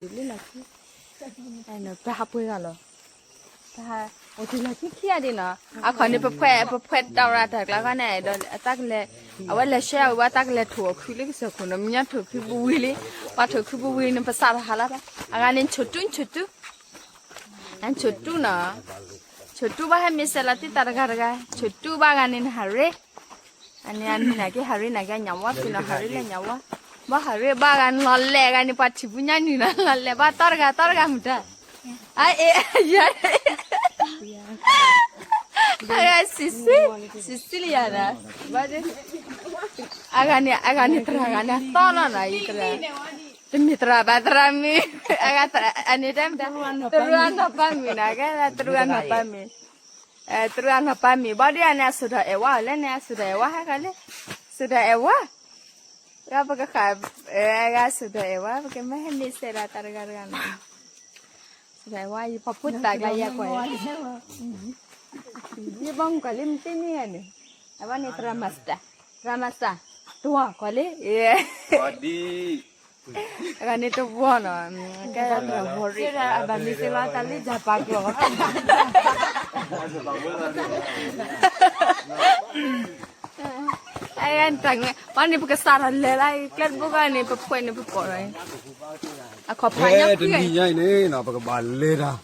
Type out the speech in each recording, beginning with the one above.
လံလီၤခံ, ပဟးပှဲၤဂၤလီၤ, ပဟးအိၣ်တုၤလီၤခံခံဂၤဒ်နီၤ, အခီန့ၣ် ပဖှဲး ပဖှဲးတၢ်ရၣ်တၢ်ကျါခီန့ၣ် ဒီးအတၢ်ကလဲၤ, အဝဲလဲၤဆှၢအဝဲတၢ်ကလဲၤထိၣ်အခုလၢကစၢၢ်ခိၣ်နီၤ, မ့ၢ်ညါထိၣ်ခုပူၤဝံၤလံ, ပှၤထိၣ်ခုပူၤဝံၤန့ၣ် ပစးထီၣ်ဟးလီၤဘၣ်, အဂၤန့ၣ် ဆိၣ်တူ ဆိၣ်တူ အဆိၣ်တူနီၤ, ဆိၣ်တူဘၣ်ဟဲမ့ၢ်စဲးလီၤတံၢ်သးတဂၤတဂၤ, ဆိၣ်တူဘၣ်ဂၤန့ၣ် နဟးရ့, အန့ၣ်အမံၤနာ်က့ ဟးရ့နာ်က့ ညၣ်ဝါဖံးနီၤ ဟးရ့လၢညၣ်ဝါ, ဘၣ်ဟးရ့ဘၣ်ဂၤန့ၣ် လီၤလဲၤဂၤန့ၣ် ပှၤထံၣ်ပူၤညါနုာ်နီၤ လီၤလဲၤဘၣ်တီတဂၤ တီတဂၤမုၢ်တၢ်, အအ့ၣ်, အဂၤ စံးစံးလံယၤနီၤ, အဂၤန့ၣ် အဂၤန့ၣ်သရၣ်ဂၤန့ၣ် အသီလီၤနီၤ ယသရၣ်, တမ့ၢ်သရၣ်ဘၣ်သရၣ်မုၣ်, အဂၤ အန့ၣ်တဲမတၤ တရူးအနီၢ်ပၤမုၣ်နီၤ ကဲတရူးအနီၢ်ပၤမုၣ်, တရူးအနီၢ်ပၤမုၣ် ဘၣ်ဒ်အန့ၣ် အစိာ်ထီၣ်အဲၣ်ဝါအီၤလဲၣ်န့ၣ် အစိာ်ထီၣ်အဲၣ်ဝါဟဲဂၤလၢ, စိာ်ထီၣ်အဲၣ်ဝါ, ဂၤပကဃၣ်, အဂၤစိာ်ထီၣ်အဲၣ်ဝါ ပကမ့ၢ်ဟဲမ့ၢ်စဲးဒၣ်တၢ်တဂၤတဂၤနီၤ, စိာ်ထီၣ်အဲၣ်ဝါ ယပှၤဖိသၣ်ကျါယဲကွၢ်, ယဘၣ်မုၢ်ကွၢ်လၢမတ့န့ၢ်ဂၤန့ၣ်, အဝဲန့ၣ် သရၣ်မၤစတၢ်, သရၣ်မၤစတၢ်, တဝီကွၢ်လံ, အဂၤန့ၣ်တဝီနီၤ, ကဲတဝီရ့, အဘၣ်မ့ၢ်စ့လီၤတၢ်လၢယၤပာ်ကျီၤ အတၢ်ငဲ, ပှၤန့ၣ် ပကစးထီၣ်လဲၤလၢကျဲတဘိခီန့ၣ် ပဖှဲးန့ၣ်ပပိာ်လီၤ, အခီၣ်ဖးညါဖု, တနံၤညါအံၤန့ၣ်နီၤ ပကဘၣ်လဲၤတၢ်,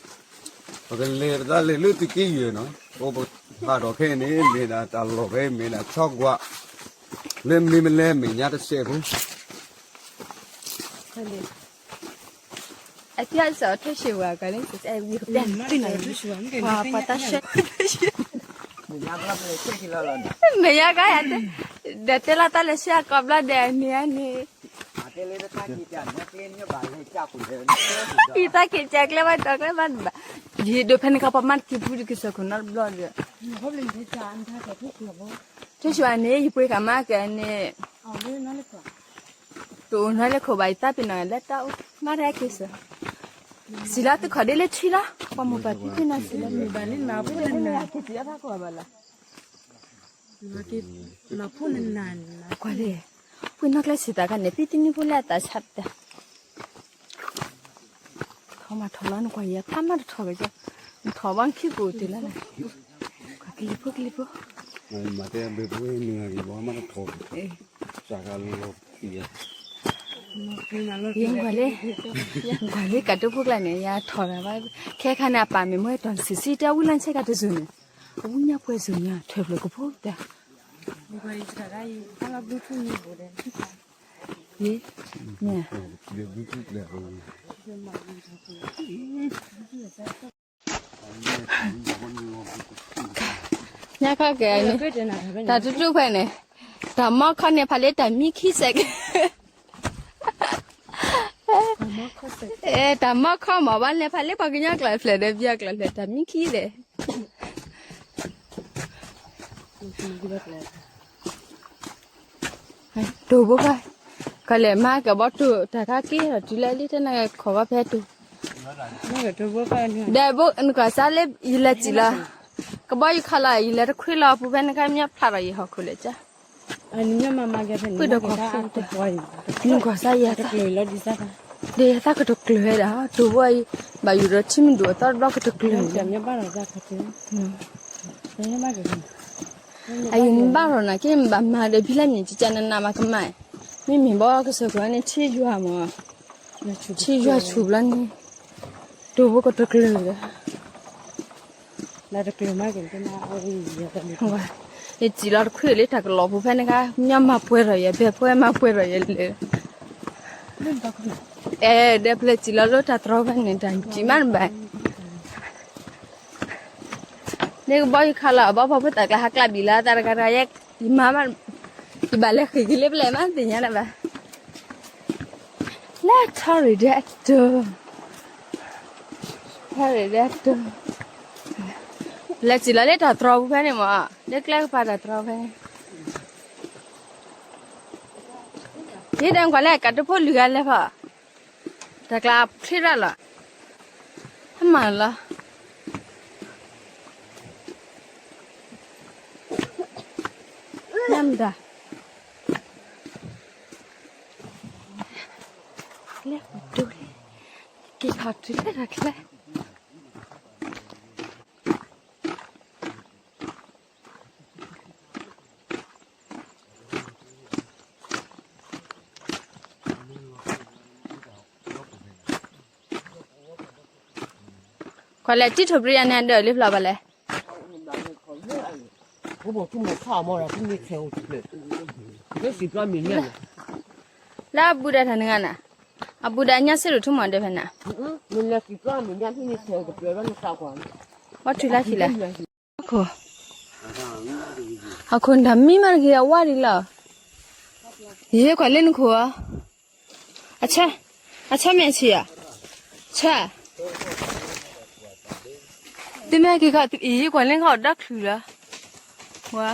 ပကလဲၤပသးလဲၤလၢသုးက့ယဲၢ်နီၤ, အိၣ်ပဟးထီၣ်ခဲအံၤန့ၣ် မ့ၢ်ဒၣ်တၢ်လီၢ်ဖဲ မ့ၢ်ဒၣ်ဆီကွၢ်, လၢမ့ၢ်မလဲၣ် မဲာ်ညါတစဲးဖိ အကဲစၢ်ထိၣ်ရှုဝဲကလၢ, ပှၤတၢ်ရှဲ, မဲာ်ညါကါ, ဒီးတဲလီၤတၢ်လဲၤဆှၢအကီးဘျီဒီးန့ၣ်န့ၣ်, ယတၢ်က့ၤကၢ်ကျဲဘၣ်တီၤကျဲဘၣ်ဘၣ်, ယဒိးဖဲန့ၣ်ခါပှၤမၤတက့ၤဖုတက့ၤစၢၤခိၣ်နီတဘျီဒီး, ထိၣ်ရှုဝဲန့ၣ် ယပှ့ၤဃာ်မးကဲန့ၣ် တအိၣ်နီၢ်လၢခိၣ်ဘၣ် ယသးပ့ၤနီၣ်လၢတၢ်အိၣ်မးတဟဲက့ၤစၢၤ, စံးလၢသုခီၣ်ဒ့လၢထံလီၤ ပှၤမိၢ်ပၢ်ဖံဖုနီၤစံးလၢမုၢ်ဘၣ်လံ, ကွၢ်လံ, ပှ့ၤနီၢ်ကျဲစံးတၢ်ခါန့ၣ် ဖံတနံၤဖိလၢအသးဆးတၢ်, ထီၣ်မးထီၣ်လီၤနကွၢ်ယဲ ဖးမးတထီၣ်က့ၤ, နထီၣ်ဘၣ်နခံကိၣ်တ့ၢ်လီၤ, ကွၢ်ကလံၤဖိကလံၤဖိ, မၤတဲဘၣ်ပဝဲနဂၤက့ၤဘၣ်မးတထီၣ်, စးကလီၤ, ယကွၢ်လၢ, ကွၢ်လၢကးတိဖိကျါန့ၣ် ယထီၣ်တၢ်ဘၣ်, ခဲခါန့ၣ် အပာ်မ့ၢ်မ့ၢ်တီၢ်စံးစံးတဲဝံလၢဆဲကးတစူၤန့ၣ်, အဝံညါပှဲၤစူၤညါ ထွဲဖျိးကဖိတၢ် ယ, မ့ၢ်, ညါခီကဲန့ၣ်, တၢ်တတူၢ်ဖဲန့ၣ်, တၢ်မီၢ်ခီန့ၣ် ဖးလၢတၢ်မံခံစဲးကဲ, တၢ်မီၢ်ခီမ့ၢ်ဘၣ်လဲၤဖးလၢပှၤကညီကျိာ်ဖျဲၣ်ဒီး ပယီၤကျိာ်ဖျဲၣ် တၢ်မံခံဒီး တိၢ်ဘိခါ, ကလဲၤမၤကဘီတိၢ်တၢ်ခါက့ၤဒီး တုၤလၢလံတၢ်နၢ်က့ၤခီၣ်ဘီဖဲတိၢ်, ဒီးဘိနကွၢ်စၢ်လၢယလဲၤစံၣ်လီၤ, ကဘီယူၤခးလီၤ ယလဲၤတခွ့လီၤ ပူၤဖဲနခါမ့ၢ်ဖျါထီၣ်ယဟီၣ်ခိၣ်လဲၣ်ကါ ပုၢ်ဒီးခွါ, နကွၢ်စၢ်ယၤ, ဒီးယသးကတကျၢၤဝဲဒၣ် တိၢ်ဘိအံၤ, ဘၣ်ယိၣ်ဒီးထံမုၢ်ဒိၣ်အသီတဘျီကတကျၢၤ, အံၤနဘၣ်ထီၣ်နာ်က့ နဘၣ်မၤဒီးဖံလၢမ့ၢ်ကကနနမၤကမၣ်, မ့မ့ၢ်ဘီကစၢၢ်ကျါန့ၣ် ထံယွၤမး, ထံယွၤဆူၣ်ဘျီန့ၣ်, တိၢ်ဘိကတကျၢၤဒီး ယစံၣ်လီၤတခွ့လၢတၢ်ကလီၤပူၤဖဲန့ၣ်ခါ မညီမၤပှဲၤထီၣ်ယၤ ဘဲဖိမၤပှဲၤထီၣ်ယၤလဲၣ်, အဲ ဒီးပလဲၤစံၣ်လီၤလၢတၢ်တြီဖဲန့ၣ် တၢ်စံၣ်မးတဘၣ်, န့ၣ်ကဘီယူၤခးလီၤ အဘီဖီဖိသၣ်ကျါဟးကျါဘံၣ်လၢသးတဂၤတဂၤယဲ, ယမၤ, ယဘၣ်လဲၤဃ့ၢ်က့ၤလၢပလဲၣ်မးသ့ၣ်ညါနၤဘၣ် လၢထီရ့ၣ်ဒဲးအတိၢ်, ထီရ့ၣ်ဒဲးအတိၢ်, လဲၤစံၣ်လီၤလၢတၢ်တြီပူၤဖဲန့ၣ်မး, လၢကျဲကပၤတၢ်တြီဖဲန့ၣ်, ယဒဲးကွၢ်လၢကးတဖိလုၢ်ဂၤလဲၤဖီ, တၢ်ကျါချ့ရၣ်လီၤ, ဟဲမၤလီၤ, ညၣ်မတၤ လဲၤပဒိလံ, က့ၤခီတုၤလၢတၢ်ချၢ ခွါလဲၤတံၢ်ထိၣ်ပြံယါန့ၣ် ဒၢးလံဖျိဘၣ်လဲၣ်. လၢအဘူးဒီးတၢ်နဂၤန့ၣ်, အဘူးဒီးညါစ့ၢ်ဒိၣ်ထူမီၤဒဲဖဲနၤ, ဘီထုးလၢခံလဲၣ်. အခိၣ်, အခိၣ်တၢ်မံမးတဂ့ၤ အဝါဒံးလီၤ. ယဟ့ၣ်ကွၢ်လၢနခိၣ်ဧါ. အဆၢ, အဆၢမ့ၢ်ဆံးဧါ, ဆၢ, သုမ့ၢ်က့ၤခီ, ယဟ့ၣ်ကွၢ်လၢနခိၣ်ဒီချူးလီၤ. ဝါ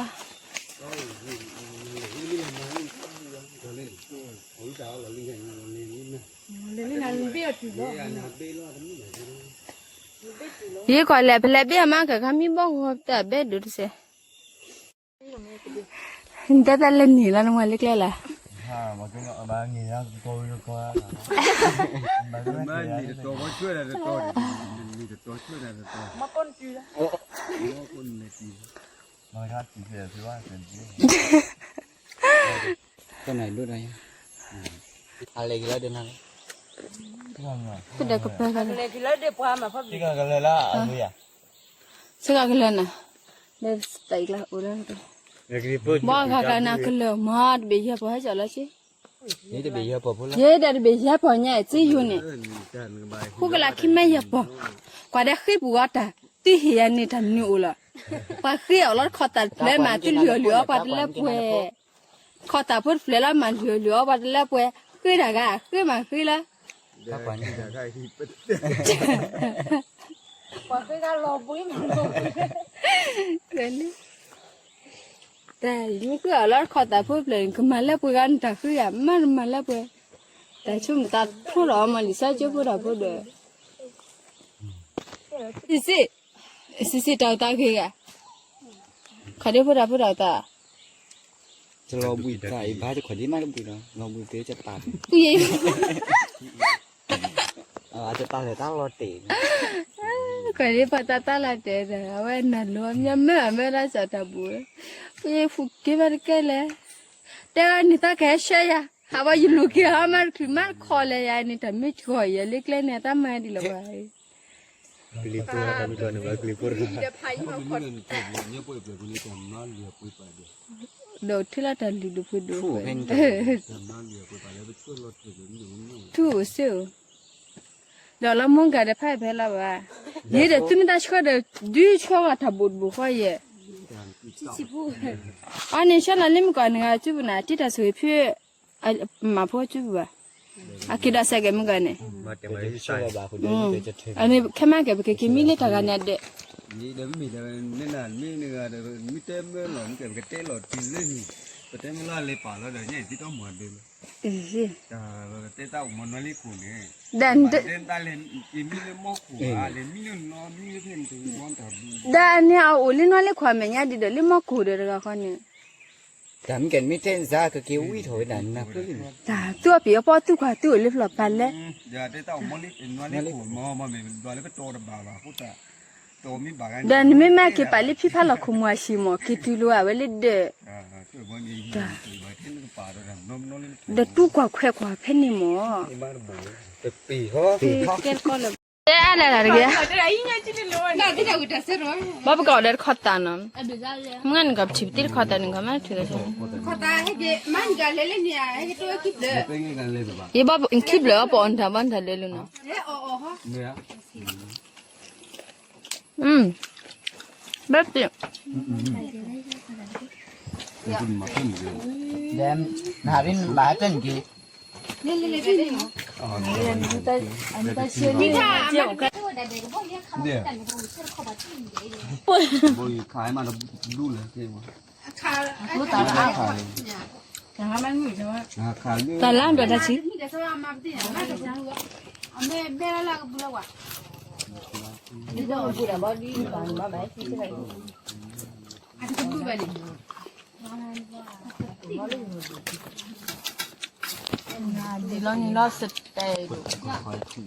ယဟ့ၣ်ကွၢ်လဲၣ် ပလဲၤဘ့ၣ်အမါကခါမံဘီဂီၤတၢ်ဘဲဒိၣ်တစဲး, နတဲတၢ်လၢနံၤလီၤ နမၤလၢကျဲလၢ်. တၢ်နၤဒိၣ်ဒီးယၤ, ဖုဒဲးကပၢၢ်, ဆ့ကၤကလၢာ်နၤ, ဘီဂၤဂၤနၤကလၢာ်မး တဘ့ၣ်ယဲၢ်ပီၢ်ဟဲကၠီၤလီၤဆ့, ယဲဒၣ်တဘ့ၣ်ယဲၢ်ပီၢ်ညါ စ့ယိၤန့ၣ်, ဃုကလးခံမ့ၢ်ယဲၢ်ပီၢ်, ကွၢ်ဒီးဃ့ပူၤဂီၤတၢ်, သုဟ့ၣ်ယၤန့ၣ်တၢ်နုာ်အိၣ်လီၤ. ပှၤဃ့အီၤလီၤတခီၣ်သးတဖျၢၣ်မး သုလုၢ်အီၤလုၢ်အီၤ ပှၤတလၢပှဲၤ ခီၣ်သးဖိတဖျၢၣ်လီၤ မၤလုၢ်အီၤလုၢ်အီၤ ပှၤတလၢပှဲၤ, ဃ့တၢ်ဂၤ ဃ့မးဃ့လၢ, ပှၤဃ့ဂၤလီၤဘှံးမးလီၤဘှံး, တၢ်မ့ၢ်ဃ့အီၤလီၤတခီၣ်သးဖိတဖျၢၣ်န့ၣ် ကမၤလၢပှဲၤဂၤန့ၣ် တၢ်ဃ့ဂၤ မ့ၢ်တမၤလၢပှဲၤ, တၢ်ဆိကမိၣ်သးထီၣ်ဒီးအီၤမး လံာ်စီဆှံကၠိဖိတၢ်ဖိဒီး စံးစံး, စံးစံး တၢ်အိၣ်သးဂ့ၤဂၤ, ခီၣ်ဒ့ဖိတၢ်ဖိတၢ်အိၣ်သး, တလီၤဘှံးသးအံၤ ဘၣ်တခီၣ်ဒ့မးတဘှံးဒီး လီၤဘှံးသ့တပာ်, တပာ်လၢတၢ်လီၤတဲာ်, ခီၣ်ဒ့ဖီတၢ်တၢ်လီၤတဲာ်ဒီး အဝဲနၢ်လိၤမးမ့ၢ်အမ့ၢ်ဒၣ်စီၤတၢ်ဘူၣ်, ဖုယ့ၢ်ဖူက့ၤမးတကဲလဲၣ်, တဲဝဲန့ၣ်သးကဟဲဆှၢယၤ, ဟးဝဲယလူၤက့ၤဟီမးတချုးမးတခီလဲၣ် ယၤန့ၣ် တၢ်မ့ၢ်ကီၤယဲလၢကျဲန့ၣ် တၢ်မၤဒ်လဲၣ်ပှၤ ကလံၤဖိတၢ်မုၢ်ကီၤန့ၣ် ကလံၤဖိတဂၤ, ဒီးထံၣ်လၢတၢ်လုၢ်ဒိၣ်ပှ့ၤဒိၣ်, ထူၣ်စ့ၢ်ဧိၤ, ဒီးလၢမိၢ်ဂၤဒီးဖးဖဲလီၤဘၣ်, ယဲဒီးသုမ့ၢ်တၢ်ဆှၢဒီး ဒုးဆှၢဝဲတၢ်ဘိၣ်တဘိၣ်ဃီယဲ, အီၤန့ၣ် ဆှၢလီၤလၢမုၢ်ကီၤနဂၤစုပူၤနၤ တံၢ်တၢ်ဆိၣ်ဂ့ၤဖု မၤဖိစုပူၤဘၣ်, အက့ၤဒီးစဲးကဲးမုၢ်ကီၤန့ၣ်, အန့ၣ်ခဲမးကဲ ပကက့ၤမံလၢတၢ်ဂၤန့ၣ်အဒဲး, မ့ၢ်နဂၤဒီး မ့ၢ်တဲမ့ၢ်လီၤ မ့ၢ်ကဲ ပကတဲလီၤတုၤလၢန့ၣ်, ပတဲမ့ၢ်လီၤလဲၤပာ်လီၤဒီး ညါအံၤသံတီမၤဒၢလီၤ, တၢ်တဲတၢ်အိၣ်မီၤနွါလံခိၣ်န့ၣ်, ဒ်န့ၣ်အအိၣ်လၢနွါလံခိၣ်မဲာ်ညါဒ်ဒီး လၢမီၢ်ခိၣ်ဒီးတဂၤဃီန့ၣ်, တၢ်မ့ၢ်ကဲမ့ၢ်တဲနစါကက့ၤဝံထီၣ်ဝဲဒၣ်နၢ်ပၢၢ်လံန့ၣ်, တၢ်သူအီၣ်ပံၤအီပီၣ်သူခွါသူအိၣ်လၢဖျိၣ်ပာ်လဲၣ်, ဒီးနမ့ၢ်မးက့ၤပာ်လၢဖံဖးလီၢ်ခိၣ်မူၤအဟံၣ်မး က့ၤတုၤလီၤဝဲလၢဒၢး, ဒီးတူၢ်ကွၢ်ခွဲးကွၢ်ဖဲန့ၣ်မး, ကဲတကီၢ်လၢၤဘၣ်, တဲအါဒၣ်တၢ်တဂ့ၤ, ဘၣ်ပကအီၣ်ဒီးတခီသးနီၤ, မုၢ်ဂၤန့ၣ်ကီၢ်ပထံၣ်ပသ့တခီသးန့ၣ် ကီၢ်မးထုးလီၤ, ယဘၣ်ခံဘျၢၣ်အီၣ်ပအီၣ်နတၢ်ဘၣ်နတၢ်လဲၤလီၤနီၤ, ဘၣ်ပ, နဟးရ့နဘၣ်ဟဲတဲနက့ၤ, တၢ်လၢဒီးတၢ်ဆံး, ဒ်လီၤန့ၣ်လီၤစတဲဒိၣ်,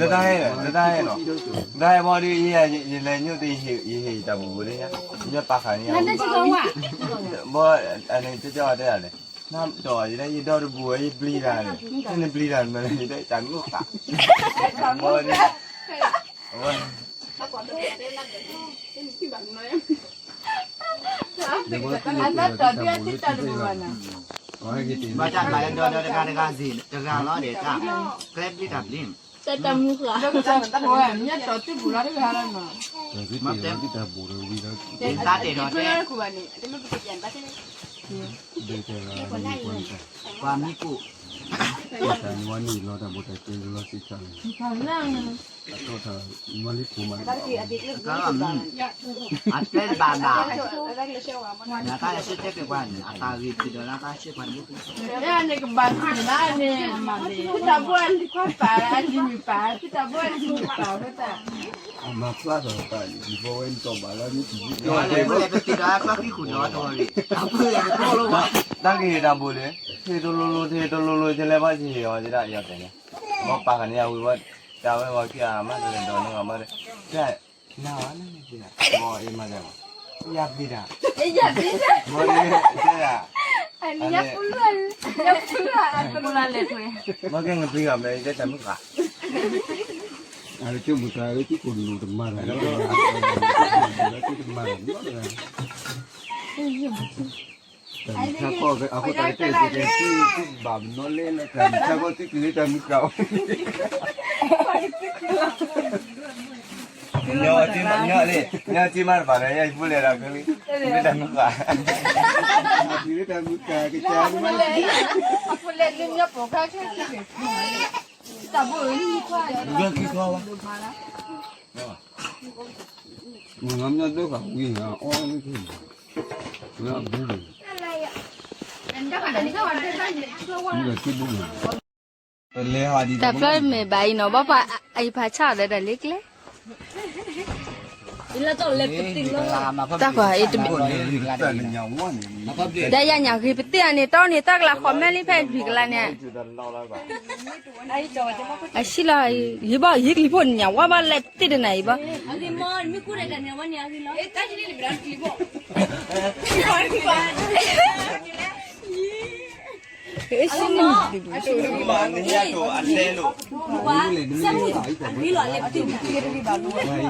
တတၢ်ဟဲလီၤ, တတၢ်ဟဲလီၤ, တၢ်ဟဲဘီဒီး ယလဲၤညိၣ်သ့ ယဟ့ၣ်တၢ်ပူၤပူၤလၢညါ, ညၣ်ပာ်ဃာ်န့ၣ်, ဘီ, အန့ၣ်ကၠီတဲဒ်လဲၣ်, နဒီးယဒီတပူၤဝဲ ယပျံၤတၢ်န့ၣ်, နပျံၤတၢ်မနုၤလဲၣ် ယတဲတၢ်မုၣ်ဃာ်, ဘီဒီး, အဝဲ အတၢ်တီဒုးအတံၢ်တၢ်တပူၤဘၣ်နီၤ, ဘၣ်တၢ်မၤလၢဒီဒီတဂၤတဂၤစ့ၢ် တဂၤလီၤဒီးတၢ်, ကျဲပျံၤတၢ်ပျံၤ, တၢ်မုၣ်ဃာ်, ညၣ်တီတံၢ်ပူၤလီၤတဂၤလီၤနီၤ, တၢ်တံၢ်ပူၤဒီးဝံၤဒီး, တၢ်တဲဒီးတဲ ပှၤမံၤကိၣ်, တၢ်နဝါန့ၣ်လီၤတၢ်ဘူးတၢ်ကဲလီၤစ့ၢ်ကီးန့ၣ်, တၢ်ထီၣ်တၢ်မၤလံကိၣ်မး, အကျဲတဘၣ်ဘၣ်, နတၢ်လၢဆၢတဲက့ၤပှၤန့ၣ် အတၢ်ဂ့ၤဖံးဒီးလၢတၢ်ဆၢပှၤန့ၣ်, န့ၣ်ကဘၣ်ဖံးန့ၣ်, ဖံးတၢ်ဘိအလံၤခွါပာ်လၢအလံၤမ့ၢ်ပာ်ဝဲတၢ် အမၤဖျါထီၣ်တၢ် ယဘီဝဲနတီၢ်ဘၣ်လၢမ့ၢ်တံၢ်, ပလဲၤပသံဒီးအကျီသံဃုာ်ဒီးတဝီရံၣ်, တၢ်ကဟ့ၣ်တၢ်ဘိလဲၣ်, ဟ့ၣ်တလိၤလိၤ ဟ့ၣ်တလိၤလိၤ ယလဲၤဘၣ်ယဟ့ၣ်အီၤ ယဒၣ်ယီၤတဲာ်န့ၣ်, ဘီပာ်ဃာ်န့ၢ်ယၤဝံၤဝဲ, တၢ်ဝဲဂီၤခံဂၤမး တလဲၤဒီးန့ၢ်ဂီၤမး, တၢ်, နၤဝဲန့ၣ်, ဘီအ့ၣ်မၤဒၣ်, ယၤပျံၤတၢ်, ဘီအ့ၣ်တဲဒၣ်, ပူလၢလဲၣ်ထွဲ, ဘီကဲနပျံၤဂၤမ့ၢ် ယတဲတၢ်မုၣ်ဃာ် အကၠိမုၢ်သးဧၢ ကၠိကိၣ်လိၣ်တမၤတၢ်, ကၠိတမၤတၢ်နီတဂၤ, တၢ်မုၢ်ဆါခီ အဃိတၢ်ကတဲာ်ကဲသုဘၣ်မနီၤလဲၣ်လၢတၢ်မုၢ်ဆါခီသုကလၢတၢ်မုၢ်ကၢ် ညီလံ ညီက့မးတဘၣ်ဒီး ယဖိလဲၤဒီးကလံ လၢတၢ်မုၢ်ကၢ် လၢတၢ်မုၢ်ကၢ်ကစၢ် မ့ၢ်ငါမျီဒိၣ်ဃာ်ဝံၤ အီၣ်လၢခံ လၢအဘူး တၢ်ဖျၢၣ်မ့ၢ်ဘၣ်အံၤနီၤ ဘၣ်ပှၤအံၤဖးဆၣ်ဒီးတၢ်လၢကျဲ တၢ်ကွၢ်အံၤတဘ့ၣ် တၢ်ယၤညါဂ့ၤပသ့ၣ်အန့ၣ် တီန့ၣ်တၢ်ကလးဃီမဲလံဖဲလွံၢ်ကလးန့ၣ် အဆံလီၤ ယဘီၣ်ယံၤကလံၤဖိညါဝါဘၣ်လဲၣ်တ့ၢ်တနၤအံၤဘီၣ်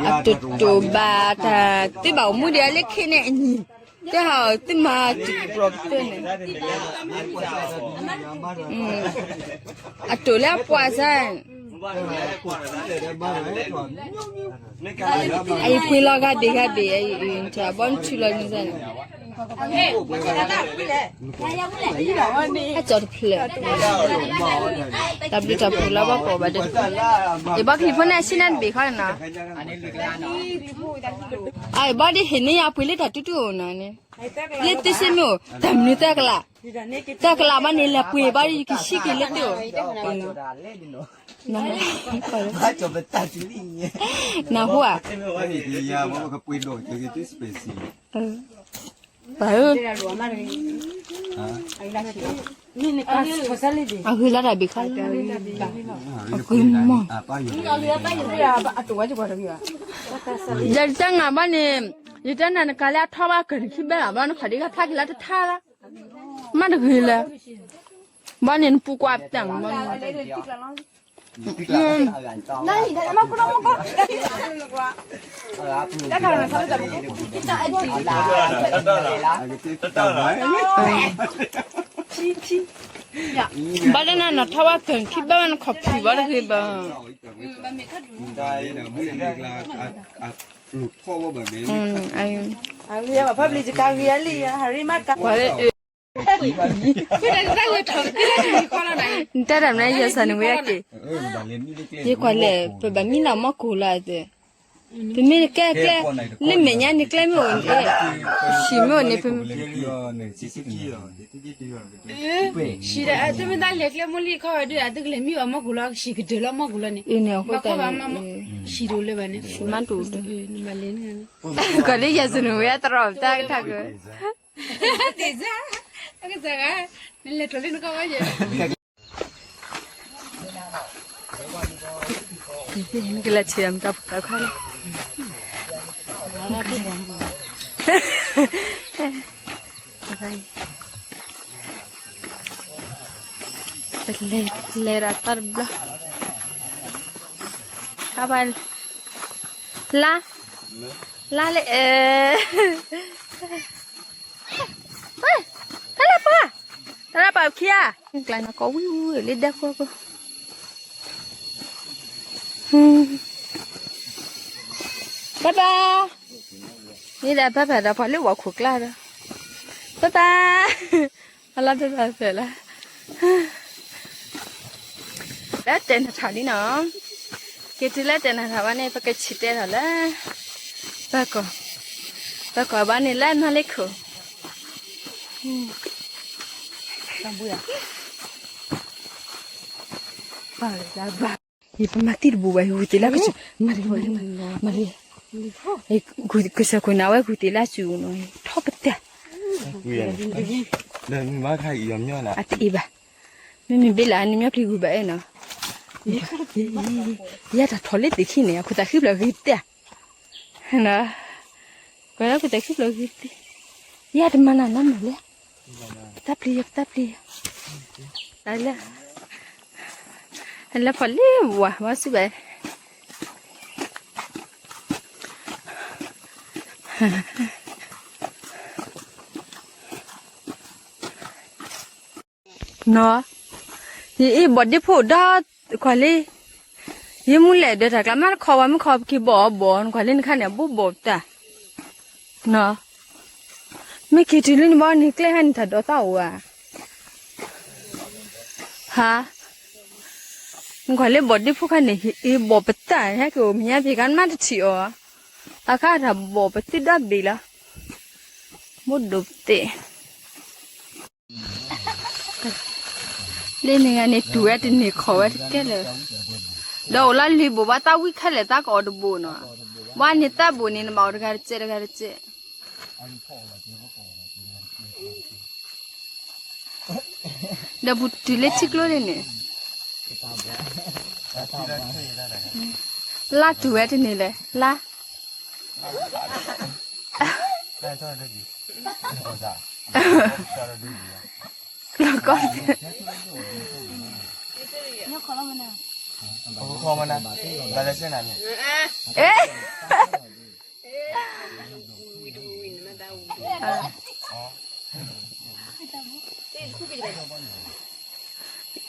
အတိၢ်တိၢ်ဘၣ်တၢ် သ့ၣ်ဘၣ်အိၣ်မူဒံးအလၢခံန့ၣ်အညီ တၢ်ဟးသ့ၣ်မၤတံၤပျီၤကတၢၢ်န့ၣ် အတိၢ်လၢအပှၤစၢ် အအံၤပှ့ၤလီၤဂၤဘ့ၣ်ဂၤဘ့ၣ် အအံၤ အဘီနထူလီၤန့ၣ်စၢ်န့ၣ် အကၠီတဖျၢၣ် တၢ်ဘျုးတၢ်ဖှိၣ်လၢဘၣ်ပိာ်ဘၣ်ဒီး ယဘီကလံၤဖိန့ၣ် အဆံနၢ်တဘ့ၣ်ခီနီၤ အဘီဒ်ဟ့ၣ်န့ၢ်ယၤပှ့ၤလၢတၢ်တူၢ်တူၢ်အိၣ်နီၤန့ၣ် လၢသ့စ့မ့ၢ်အိၣ် တၢ်မနုၤတၢ်ကလး တၢ်ကလးဘၣ်န့ၣ် လဲၤပှ့ၤဘၣ်ဒီး ယကဆံက့ၤလၢသ့အိၣ် နၢ်ဟူဧါ ပှ့ၤဒိၣ်က့ၤ ပှၤဧၢ အဂ့ၤလၢတၢ်ဘ့ၣ်ခါလၢ အဂ့ၤမး ယတတဲနၤဘၣ်န့ၣ် ယတဲနၤနကၤလၢအထီဘၣ်ကၢၢ်နခံဘဲဘၣ် ဘၣ်နခီၣ်ဒံးကဖျါက့ၤလၢတထါလၢ မ့ၢ်တဂ့ၤလၢ ဘၣ်န့ၣ်နပူၤကွၢ်ပတၢ်မး ဘၣ်လၢနနီၢ်ထီၣ်ဝဲကၢၢ်ခံဘဲဝဲနခီၣ်ဖံးဘၣ်တဂ့ၤဘၣ် ကွၢ်လၢ နတဲတၢ်မနုၤယဲစၢ်န့ၣ်ဝဲက့ၤ ယကွၢ်လဲၣ် ပဘၣ်မံလီၤမီၢ်ကိၢ်လီၤအသး ပမ့ၢ်ကဲကျဲ လၢမဲာ်ညါန့ၣ်ကျဲမ့ၢ်အိၣ်န့ၣ် ဟံၣ်မ့ၢ်အိၣ်န့ၣ် ပ ဟံၣ်ဒီးအသုမ့ၢ်တၢ်လဲၤကျဲမိၢ်လံခီဝဲဒၣ် အသုကလဲၤမံအီၤမီၢ်ကိၢ်လီၤ ဟံၣ်ကတၢၢ်လီၤမီၢ်ကိၢ်လီၤန့ၣ် ဘၣ်ခီဘၣ်မါ ဟံၣ်တအိၣ်လၢၤဘၣ်န့ၣ် နဘၣ်လဲၤန့ၣ် ကွၢ်လၢယဲစၢ်န့ၣ်ဝဲတရီတၢ်ကထါက တ့ၢ်စၢ် အကစၢ်ဂၤ နလဲၤထီၣ်လၢနကဝဲယဲ ကလၢဆံးအမတၢ်ဖိတၢ်ခွါလီၤ လဲၤ လဲၤဒီးတၢ်တဘျီ ခါဘၣ် လါ လါလဲၣ် အဲ ဖဲလၢပှၤ တၢ်လၢပှၤခံဂၤ ကျါန့ၣ်ကီးဝံၤဝံၤလၢဒဲခိၣ်ခိၣ် ဘၣ်ဘၣ် န့ၣ်ဒီးဘၣ်ဘၣ်ဒီးပှၤလၢဝီၤခိၣ်ကျါဒီး ဘၣ်ဘၣ် အလီၤတၢ်ဖဲလၢ လၢတဲနထၢ်လံနီၤ က့ၤတုၤလၢတဲနထၢ်ဘၣ်န့ၣ် ပကဆံးတဲထီၣ်လၢ ပၢ်ကီၢ် ပၢ်ကီၢ်ဘၣ်န့ၣ်လၢနီၢ်လ့ခိၣ် ယပမၤတံၢ်တဘူးဘၣ် ယဂုာ်တ့ၢ်လၢကစၢၢ် မၤလံ မၤလံ ကစၢၢ်ခိၣ်နၢ်ဝဲဂုာ်တ့ၢ်လၢစူၤနီၤ ထီၣ်ပတၢ် အတအ့ၣ်ဘၣ် မ့မ့ၢ်ဘ့လးန့ၣ် မ့ၢ်ပျံၤဂုာ်ဘၣ်အဲၣ်နီၤ ယတၢ်ထီၣ်လၢသ့ၣ်ခံန့ၣ် အခိၣ်သးဃံဖျၢၣ်ဂ့ၤတၢ် ကွၢ်လၢခိၣ်သးဃံဖျၢၣ်ဂ့ၤတၢ် ယတမၤနၤနီတမံၤလၢ ပတၢ်ပျံၤယ ပတၢ်ပျံၤယ လၢ လၢဖီၣ်လံဝါ ဝါဆူၣ်ဘၣ် ဟ နီၤ, ယအ့ၣ်ဘီၣ်ဒ့ဖိဒီး ခွါလံ, ယမုၢ်လဲၣ်ဒီးတၢ်ကျါမးတခီဝဲမုၢ်ခီပက့ၤဘီၣ်အီၤဘီၣ် နခွါလံနခါန့ၣ် အဘိၣ်ဘီၣ်ပတၢ်, နီၤ, မ့ၢ်က့ၤတုၤလၢနဘီန့ၣ် ကျဲဟါန့ၣ် တၢ်ဒိးသၣ်အိၣ်ဧါ, ဟါ, နခွါလံဘီၣ်ဒ့ဖိခါန့ၣ် အ့ၣ်ဘီၣ်ပတၢ် ဟဲက့ၤအိၣ်မ့ၢ်ညါပ့ၤကါနမးတထံၣ်အီၤ, အခါတၢ်ဘီၣ်ပသ့ဒီဘ့ၣ်လီၤ, ဘိၣ်ဒိၣ်ပသ့ လၢန့ၣ်ဂၤန့ၣ် တူၢ်ဝဲတန့ၢ်ခီၣ်ဝဲတကဲလၢာ်, ဒီးအိၣ်လၢလံာ်ဘိၣ်ဘၣ်သးဝံခဲလၢာ်သးကအီၣ်တဘိၣ်နီၤ, ဘၣ်န့ၣ်သးဘိၣ်န့ၣ် နဘၣ်အီၣ်တဂၤတစဲးတဂၤတစဲး, ဒီးပူၤတုၤလၢထံကျိလံန့ၣ်, လါတူၢ်ဝဲတန့ၢ်လဲၣ်, လါ လီၤကီ,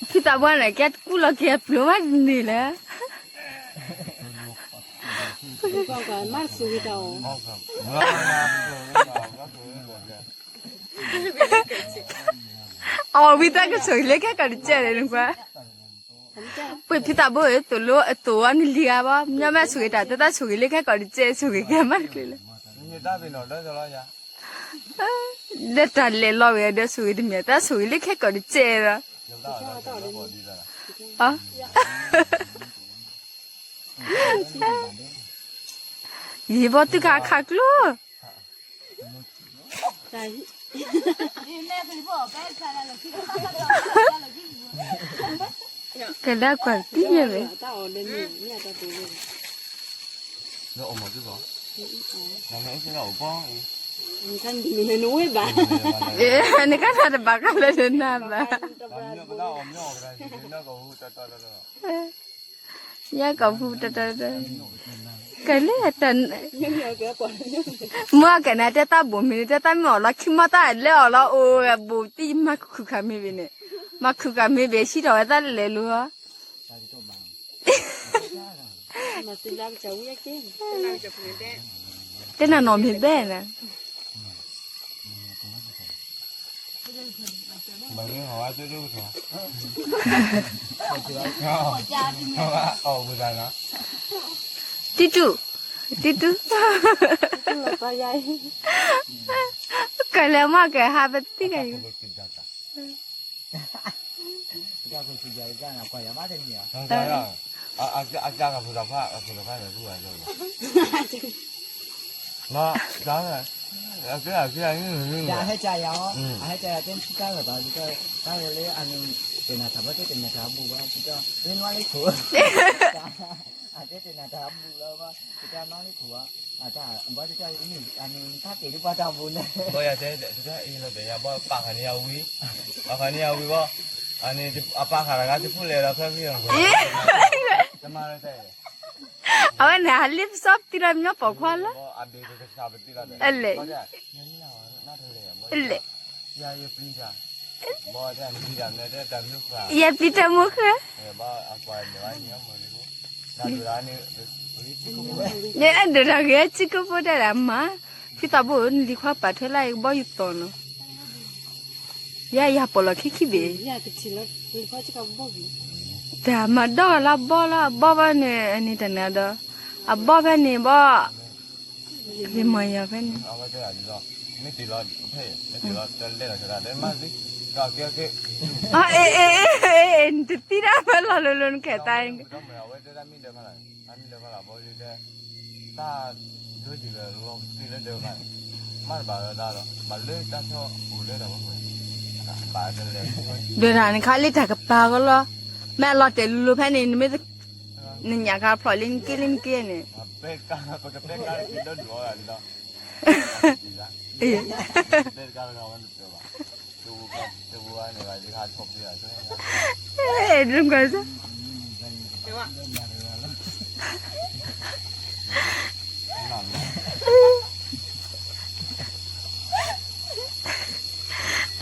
ဖံသးပှၢ်န့ၣ် ကဲတကူၣ်လီၤက့ၤအပျိၤမးတန့ၢ်လဲၣ်, အီၣ်ဝံသးကဆိၣ်ဂ့ၤလၢခဲကီၢ်တစဲးန့ၣ်နကွၢ်, ပှ့ၤဖံသးဘိအသိးလိအသိးအီၤနလံၤဂၤဘၣ် မ့ၢ်မ့ၢ်ဆိၣ်ဂ့ၤတၢ် တၢ်ဆိၣ်ဂ့ၤလၢခဲကီၢ်တစဲး ဆိၣ်ဂ့ၤကဲမးတချုးလၢၤ, ဒီးတၢ်လဲၤလီၤဝဲဒီးဆိၣ်ဂ့ၤတမ့ၢ် တၢ်ဆိၣ်ဂ့ၤလၢခဲကီၢ်တစဲးလီၤ, ယံၤဘီသုခါခးကျိ ကဒၣ်ကွၢ်တံၢ်ယဲၢ်ဝဲ, နကနၣ်တဘၣ်ကလၢနနၢ်ဘၣ်, ယဲၢ်ကီၢ်ပူၤတတီၤတတီၤ, ကလဲၤတၢ်, မ့ၢ်ကနၣ်တဲတၢ်ဘိၣ်မ့ၢ်န့ၣ် တဲတၢ်မ့ၢ်အီၣ်လီၤခံမီၢ်တၢ်လဲၤအီၣ်လီၤအိၣ်ဘိၣ်တံၢ် မၤခုၣ်ခါမ့ၢ်ဘ့ၣ်န့ၣ်, မၤခုၣ်ခါမ့ၢ်ဘ့ၣ် ဟံးထီၣ်ဝဲတၢ်လဲၤလိၤဧါ, တဲနၤနီၢ်မ့ၢ်ဘဲနၤ, တံတူၢ်, တံတူၢ်, ကလဲၤမ့ၢ်ကဟးပသံၣ်ကါအံၤ, အဟဲကယၤ, အဟဲကယၤတဲတၢ်ဂၤဘၣ်, တၢ်ဂၤလၢအန့ၣ် တနၤထးဘၣ်တနၤထးဘူးဘၣ်, အတဲတနၤထးဘူးလီၤဘၣ်, တၢ်မၤလၢခိၣ်ဘၣ်, ဘၣ်တၢ်အန့ၣ် တၢ်က့ၤဒ်ပှၤတၢ်ဘူးန့ၣ်, ဘၣ်ယၤတဲ တၢ်အံၤလီၤတဲယၤဘၣ်ပာ်ခါန့ၣ်ယၤဝံၤ, ပာ်ခါန့ၣ်ယၤဝံၤဘၣ်, အန့ၣ် အပာ်ခါတဂၤတဖုလဲၤဒီးဖဲဖံ, တမၤလၢတဲ အဝဲန့ၣ် ဟးလ့ပစီပတံၢ်လီၤမညီပိာ်ခွါလီၤ, အလဲၣ်, အလဲၣ်, ယပျံၤတၢ်မူဃဲ, ဒိၣ်တၢ်ဂ့ၤဆံကိၣ်ဖိတၢ်ဒၣ်မး, ဖံသးဘိၣ်နလံၤခွါပာ်ထွဲလၢယကဘီယူၤသီၣ်နီၤ, ယၤယၤပိာ်လီၤခံခံဘ့ၣ်, တၢ်မၤဒီၣ်လၢအဘီၣ်လၢအဘီၣ်ဘၣ်န့ၣ် အန့ၣ်တၢ်န့ၣ်ဒီး, အဘီၣ်ဖဲန့ၣ်ဘီၣ်, ယမၤယၤဖဲန့ၣ်, မ့ၢ်တလီၤဖဲ, မ့ၢ်တလီၤတလဲၤလီၤဆဒၣ်မၤသ့, အ့ အ့ အ့ အ့ နတသံတၢ်ဖဲလီၤလိၤလိၤနခဲသး, တၢ်မံၤလၢကလၢ်ဘီဒုတဲ, တၢ်ဒိကံၤလၢလီၤကသံလၢဒၢးဘၣ်, မ့ၢ်တဘၣ်လၢတၢ်ဒီး ဘၣ်လၢတၢ်ဆီအိၣ်လၢတၢ်ဝဲ, ဘၣ်တလဲၤ, ဒၢးတၢ်နခါလၢတၢ်ကပၤကလီၤ, မ့ၢ်အလီၤတဲာ်လိၤလိၤဖဲန့ၣ် နမ့ၢ်, နညၣ်ကဖျိးလံနက့လံနက့န့ၣ်,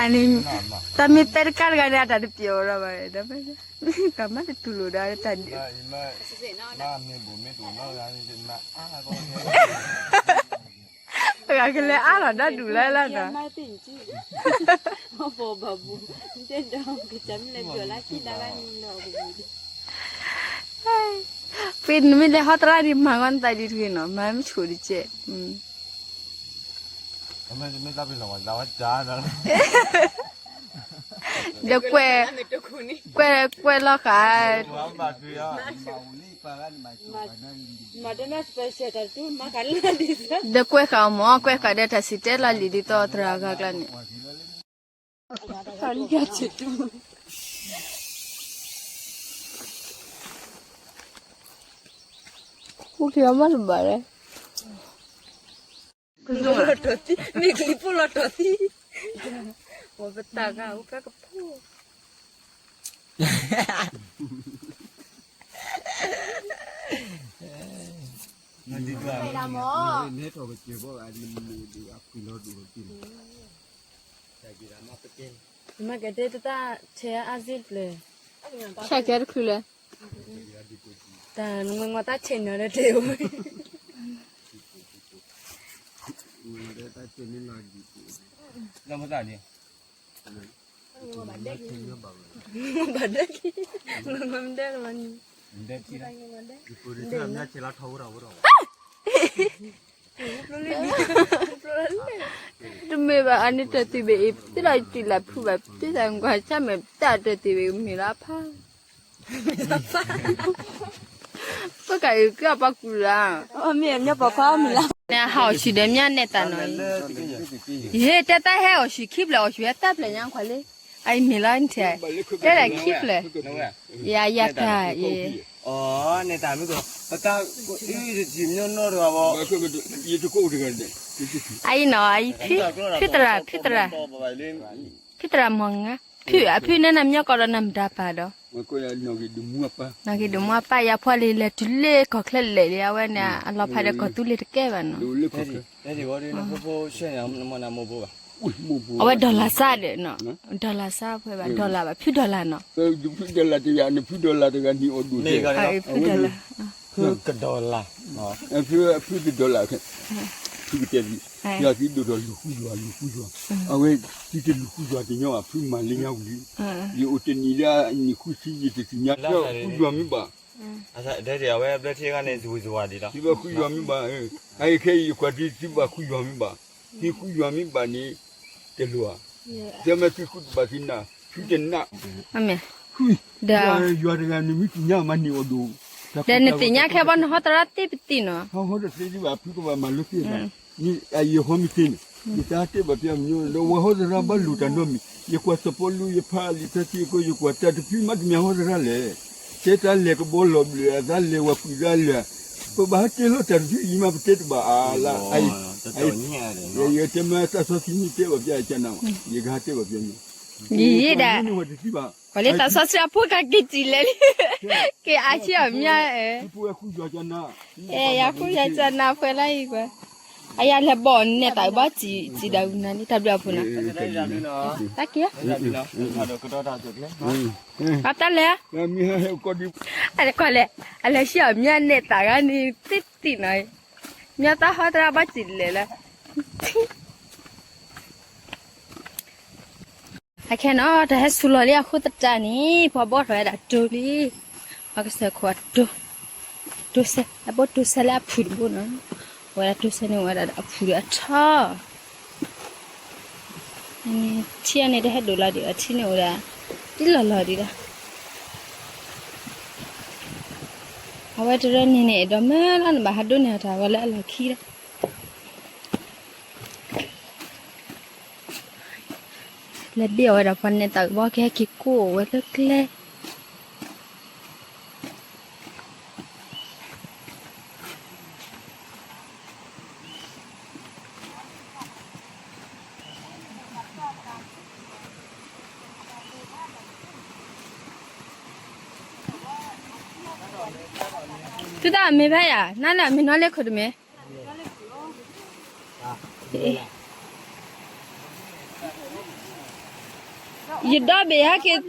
အန့ၣ် တၢ်မ့ၢ်ပဲတကးတဂၤန့ၣ် အတၢ်တပျဲၤအီၤဒီးဘၣ်ဒီး ကမၣ်တတူၢ်လိာ်ဒီးတၢ်ဒုး ပှၤကလဲၤအါလီၤဒီဒူၣ်လၢလၢနီၤ ဖဲနမ့ၢ်လဲၤဟီတရါန့ၣ် မၤဂီၢ်နသးဒ်တဂ့ၤနီၤ မၤမ့ၢ်ဆိးတကဲး ဒီးကွဲ ကွဲ ကွဲလီၤဃာ် ဒီးကွဲဃာ်အီၤမ့ၢ် ကွဲဃာ်ဒီးတၢ်စံၣ်တဲၤလီၤလံာ်ဒ်သိးသရၣ်ဂၤကျါန့ၣ် အိၣ်က့ၤအီၤမးတဘၣ်လဲၣ် လီၤတီၤသံ မ့ၢ်ကလံၤဖိလီၤတီၤသံ ပတၢ်ဂၤအိၣ်ဖဲကဖိ မ့ၢ်ကတဲတၢ်ထဲအါစ့ၣ်တဖျၢၣ် ဆၣ်ကဲတချုးလဲၣ် တၢ်နမ့ၢ်မၤတၢ်ဆဲးနီၤဒီးတဲဝဲ ဘၣ်ဒဲက့ၤ မ့ၢ်မဒဲကလီၤန့ၣ် တမ့ၢ်ဘၣ် အန့ၣ်တၢ်သံၣ်ဘ့ၣ်အံၤ ပတလီၤတုၤလၢဖုဘၣ် ပတသးကွၢ်ဆၣ်မဲာ် ပတၢ်တၢ်သံၣ်ဘ့ၣ်မ့ၢ်လၢအဖး ပကးအံၤကၢ်ပှၤကူၣ်လၢ မ့ၢ်အမ့ၢ်ပှၤခွါမ့ၢ်လၢ နဟးအီၣ်ဆံးဒီးမ့ၢ်နဲၣ်တၢ်နီၤ ယဟဲတဲတၢ်ဟဲအီၣ်ဆံးခံဖျၢၣ် အီၣ်ဆံးဟဲတၢ်ဖျၢၣ်ညါခွါလံ အအံၤမ့ၢ်လီၤနထံၣ် တဲဒၣ်ခံဖျၢၣ် ယၤယၤတၢ် နဲၣ်တၢ်မ့ၢ်ကီး ပတၢ်အံၤတထံၣ်မညီနီၢ်တဂၤဘၣ် အအံၤနီၤ အအံၤဖု ဖုသရၣ် ဖုသရၣ် ဖုသရၣ်မီၤငါ ဖု အဖုန့ၣ်နမညီကီးဒီးနမတၤပာ်ဒီး နီၣ်ဂံၢ်ဒိၣ်မူအပၢ် ယၤဖီလံ လဲၤတုၤလၢကီၢ်ချၢလဲၣ်လံ အဝဲန့ၣ် အလီၤဖးဒီးကီၢ်သူလ့ၤတကဲဘၣ်နီၤ အဝဲဒီလၣ်စါဒီးနီၤ ဒီလၣ်စါဖဲဘၣ် ဒီလၣ်ဘၣ် ဖုဒီလၣ်နီၤ ဖုဒီလၣ်တဂၤန့ၣ် ဖုဒီလၣ်တဂၤန့ၣ်အီၣ်ဒိၣ်တဲ ဖုဒီလၣ် ဖုကဒီလၣ် ဖုကဒီလၣ် ဖုကတဲလံ ယၤသုဒိၣ်ထီၣ်လူၤဃုယွၤ လူၤဃုယွၤ အဝဲသုတလူၤဃုယွၤတညီဘၣ် ဖုမၤလၢညါဝံၤလံ ယအိၣ်တနံၤလၢနံၣ်ဃုဆံ ယတသ့ၣ်ညါ ဃုယွၤမ့ၢ်ဘၣ် အဝဲဘျၢထံဂၤန့ၣ် သုဘၣ်ဃုယွၤမ့ၢ်ဘၣ် အခဲအံၤယကွၢ်ဒ်သုဘၣ်ဃုယွၤမ့ၢ်ဘၣ် သုဃုယွၤမ့ၢ်ဘၣ်န့ၣ် တလိၣ်ဧါ တဲမ့ၢ်သုဃုတဘၣ်သုနၢ် သုတနၢ် ဃု ဒီး ယွၤတဂၤနမ့ၢ်သ့ၣ်ညါမးန့ၣ်အီၤဒိၣ် ဒီးနသ့ၣ်ညါခဲဘၣ်နဟီတရါသ့ပသံနီၤ ဟီဟီတသ့ဒံးဘၣ် ဖုကဘၣ်မၤလိသ့ဘၣ် အယဟီမ့ၢ်သ့န့ၣ် ယတၢ်တဲဘၣ်ပျၢ်မညိ ဒီးဝဲဟီသရၣ်ဘၣ်လိာ်တၢ်နီတမံၤ ယကွၢ်စီၤပီလူး ယဖးလံာ်တၢ်ထံအဃိ ယကွၢ်တၢ်တဖုမးတမံၤဟီသရၣ်လဲၣ် တဲတၢ်လဲၤကဘီလီၤဘျၢၣ် အသးလဲၤဝဲကွံာ်သးလၢာ် ပဘၣ်ဟဲတဲလီၤတၢ်တဖုအံၤမး ပတဲတဘၣ်အါလၢ အံၤ ယတဲမ့ၢ်တၢ်စီဆှံန့ၣ်တဲဘၣ်ပျၢ်ကနၣ်မး ယကဟဲတဲဘၣ်ပျၢ်န့ၣ် ယံၤဒၣ် န့ၣ်ဝဲတသံဘၣ် ပှၤလၢတၢ်စီဆှံအဖိကက့ၤစံးလဲၣ်လံ က့ၤအါဆံအီၤမ့ၢ် ယဃုယွၤကနၣ် ယဃုယွၤကနၣ်ဖဲလၢအံၤကွၢ် အယၤလဲၤဘီၣ်နဲၣ်တၢ်ဘၣ်စံးဒၣ်ဝံၤနၤန့ၣ် တၢ်ဘျုးအဖိနီၤ တၢ်က့ၤ အတၢ်လဲၤ အလဲၤကွၢ်လဲၣ် အလဲၤဆံအီၤမ့ၢ်နဲၣ်တၢ်ဂၤန့ၣ် သ့သ့နီၤ မ့ၢ်တၢ်ဟီတရါဘၣ်စံးလဲၣ်လၢ အခဲနီၤ တၢ်ဟဲဆူၣ်လီၤလံအဃိသတးန့ၣ် ပှၤဘီၣ်ထီၣ်ဝဲဒၣ်တိၤလံ ပှၤကစၢၢ်ခိၣ်အတိၤ တိၤစဲ အဘိတိၤစဲလၢအဖုၣ်တဘိနီၤ အဝဲဒၣ်တိၤစဲန့ၣ်ဝဲဒၣ်အဖုၣ်ဒီးအထီ ထံအန့ၣ်တဟဲဒိၣ်လီၤဒံးဘၣ် ထံန့ၣ်အိၣ်ဒၣ် တံၢ်လီၤလီၤဒံးဒီး အဝဲတရၢန့ၣ်န့ၣ် ဒီးမ့ၢ်လီၤနဘၣ်ဟးဒိးန့ၢ်အတၢ်ဂီၤလၢအလီၢ်ခံဒီး လဲၤဘ့ၣ်အီၣ်ဝဲဒၣ်ပှၤနဲၣ်တၢ်ကဘီကဟဲက့ၤကိးဝဲလၢကျဲ သုတၢ်မ့ၢ်ဖဲယၤ နၤလၢမ့ၢ်နီၢ်လၢခိၣ်တမ့ၢ် အ့ၣ် ယဒီဘ့ၣ်ဟဲက့ၤ,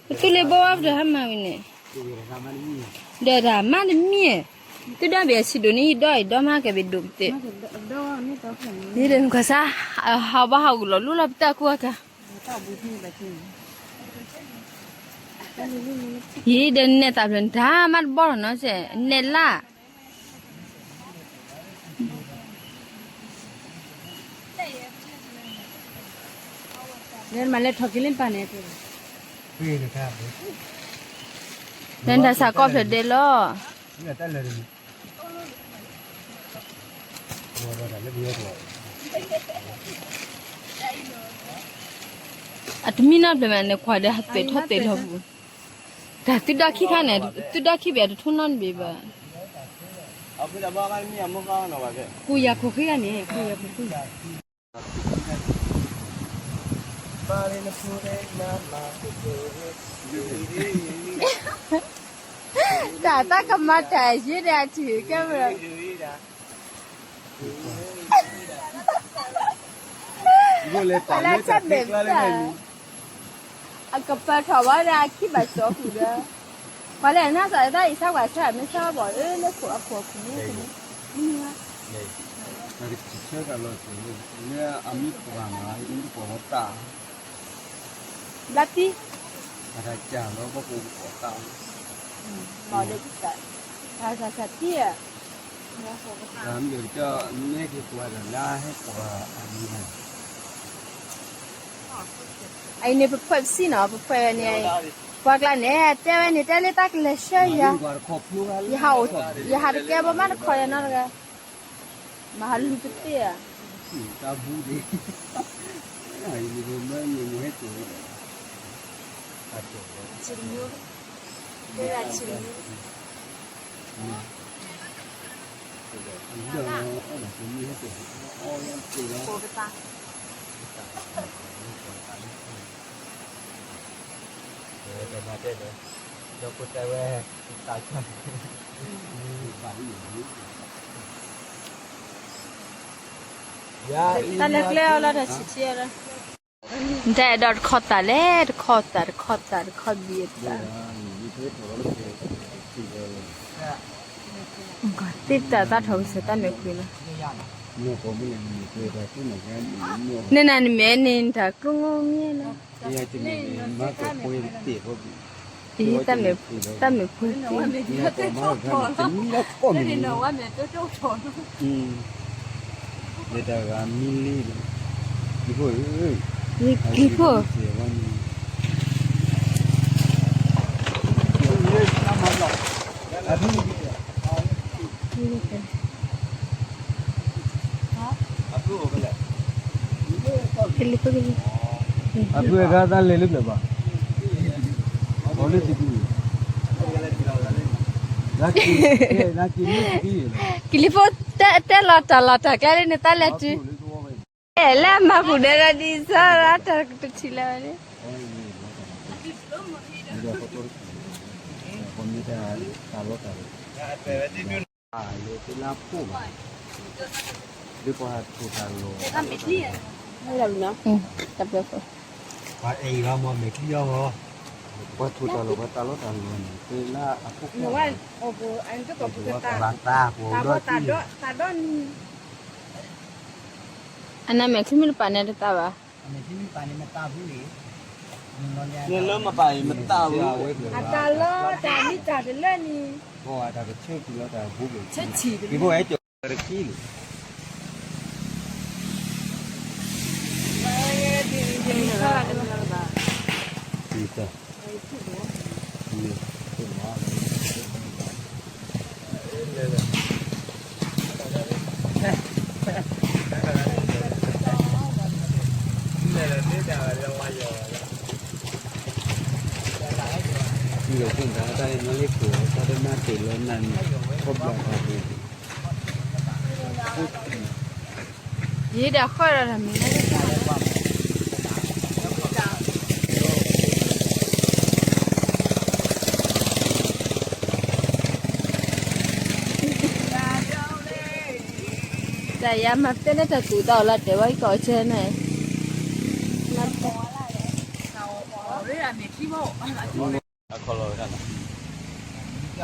ပသူလ့ၤဘိဝဲပတဟဲမၤဝံၤန့ၣ်, ဒီးတၢ်မါတမံၤ, သုဒီဘ့ၣ်အဆံးဒိၣ်န့ၣ် ယဒီအံၤဒီမါကဲဘ့ၣ်ဒိၣ်ပသ့ၣ်, ယဒီးနကွၢ်စါ, ဟးဘၣ်ဟးဂီၤလီၤလူလီၤပတၢ်ကူအကါ, ယဒီးနဲၣ်သးဖျၢၣ်န့ၣ် တၢ်မါတဘီလီၤနီၤ, နဲၣ်လၢ လဲၤမၤလဲၤထီၣ်က့ၤလၢပၢ်န့ၣ်, လဲၤတၢ်ဆၣ်ကီၢ်ဖျၢၣ်ဒဲးလီၤ. အတမံနီတဖျၢၣ်မးန့ၣ် ကွၢ်ဒီးဟးသွဲၣ်ထီၣ်သွဲၣ်လီၤပူၤ, တၢ်သုဒီခံခါန့ၣ်, သုဒီခံဘ့ၣ်အတထူၣ်နီတဘ့ၣ်ဘၣ်. ကူယၤခိၣ်ဃံဂၤန့ၣ်, ကူယၤခိၣ်ဃံ တၢ်တၢ်ကမၤတၢ်ယ့ဒၣ်အထံၣ်ကဲမ့ၢ်, အလၢဆၢဘ့ၣ်ပၢ်, အကပၢၤထီၣ်ဝဲဒၣ်အခံဘၣ်စီၤဃုာ်ဒီး, ပှၤလဲၣ်နၤစၢ်တၢ်အံၤဆါကွၢ်ဆါမ့ၢ်ဆါဘီၣ်ဧၢ လၢခိၣ်အခိၣ်အခိၣ်န့ၣ်, လၢအမ့ၢ်ပှၤမၤ မ့ၢ်ပှၤဝဲတၢ် ဘျါပံ, အတၢ်ကၢ်လီၤဘီၣ်ကိးပကိးတၢ်, မၤဒီးကစၢ်, တၢ်ကစၢ်ပံဧါ, မ့ၢ်က့ၤကွၢ်ဒီးလၢဟဲကွၢ်အမံၤ, အအံၤန့ၣ် ပဖှဲးပစံၣ်နီၤ, ပဖှဲးဝဲန့ၣ်, ပှၤကျါန့ၣ် တဲဝဲန့ၣ် တဲလၢတၢ်ကလဲၤဆှၢယၤ, ယဟးတကဲဘၣ်မးတခီယၤနီတဂၤ မၤဟးလူၤပသ့ၣ်ဧါ, တၢ်ဘူဒံး, တၢ်လဲၤကျဲအီၤလီၤတၢ်ဆံးဆံးလီၤ, နတၢ်အဲၣ်ဒိးတခီသၣ်လဲၣ်, တခီသၣ် တခီသၣ် တခီဘံၣ်အသၣ်, သ့တၢ်သၣ်ထီၣ်ကစၢၢ်တၢ်မဲာ်ကွံာ်လီၤ, န့ၣ်နၤနမဲာ်န့ၣ် နတၢ်ကျိၣ်ငိၢ်မ့ၢ်လီၤ, တၢ်မဲာ်, တၢ်မဲာ်ဖိသ့ၣ်, မ့ၢ်တဂၤမံလံ, ကျံဖိဧၢ, ကျံဖိ, အဖုအခါတၢ်လဲၤလၢပျၢၤဘၣ်, အီၤလၢတကူ, ကလံၤဖိ, တဲလီၤတၢ်လီၤတၢ်ကျဲလၢနတၢ်လဲၤတုၤ, လၢအမၤပူၤဒဲးလီၤဒ်သိးရၣ်တၢ်ကတထံၣ်လၢၤဝဲန့ၣ် တၢ်ဘျၢဖိ, ပှၤအဲၣ်အံၤဘၣ်မ့ၢ်မဲာ်ချံအီၤဂီၢ်, ပှၤထိၣ်တၢ်လီၢ် ပှၤတၢ်လီတၢ်လီၤန့ၣ် သ့လၢအဖိခွါ, ဘၣ်သးပှၤဒီး, အနမဲာ်ချံမ့ၢ်တပာ်န့ၣ်တသးဘၣ်, နလၢမပာ်အံၤမတၢ်ဝဲ, အတၢ်လီတၢ်မံတၢ်တလၢန့ၣ်, တၢ်ကဆၢကလီတၢ်ဘိ, က့ၤဖိအဲၣ်ကၠီၤတခံလံ လၢဖိတၢ်တၢ်လၢမၤလ့ခိၣ် တၢ်တမၤတ့ၢ်လီၤနၤန့ၣ် ခီဘျီတၢ်ပူၤ ယံၤဒီးဃၢဒီးတၢ်မံၤလၢ တၢ်ယၤမၤပတဲလၢတၢ်ကူၣ်တၢ်အီၣ်လၢတဲဝဲကီၢ်ဆဲန့ၣ်, မၤပတဲ, အခီၣ်လီၤဝဲဒၣ်လီၤ.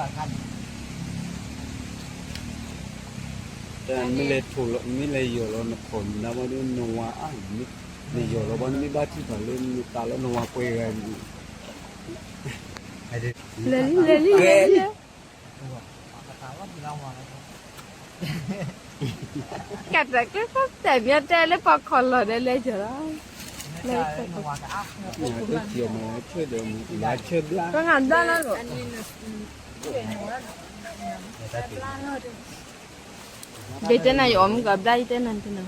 တၢ်မ့ၢ်လဲၤထိၣ်လီၤ မ့ၢ်လဲၤယီၢ်လီၤနခီၣ်နနါဘီဒ်နဝၤအါန့ၣ်, နယီၢ်လီၤဘီနမ့ၢ်ဘၣ်ထံၣ်ဖးလၢနသးလီၤနဝၤကွဲးဂၤန့ၣ်, လဲၤလံ လဲၤလံ လဲၤလံ. ကတၢၢ်ကျဲခီတဲာ်မ့ၢ်တဲလၢပှၤခီၣ်လီၢ်ဒီးလဲၤယီၢ်လီၤ, လၢဆၢဒီးမ့ၢ်လၢဆၢဘျါ, ပှၤငါဘျါလီၤ, ဒ်တဲနၤယအီၣ်မုၢ်ကဘျါ ယတဲနၤတနၤ,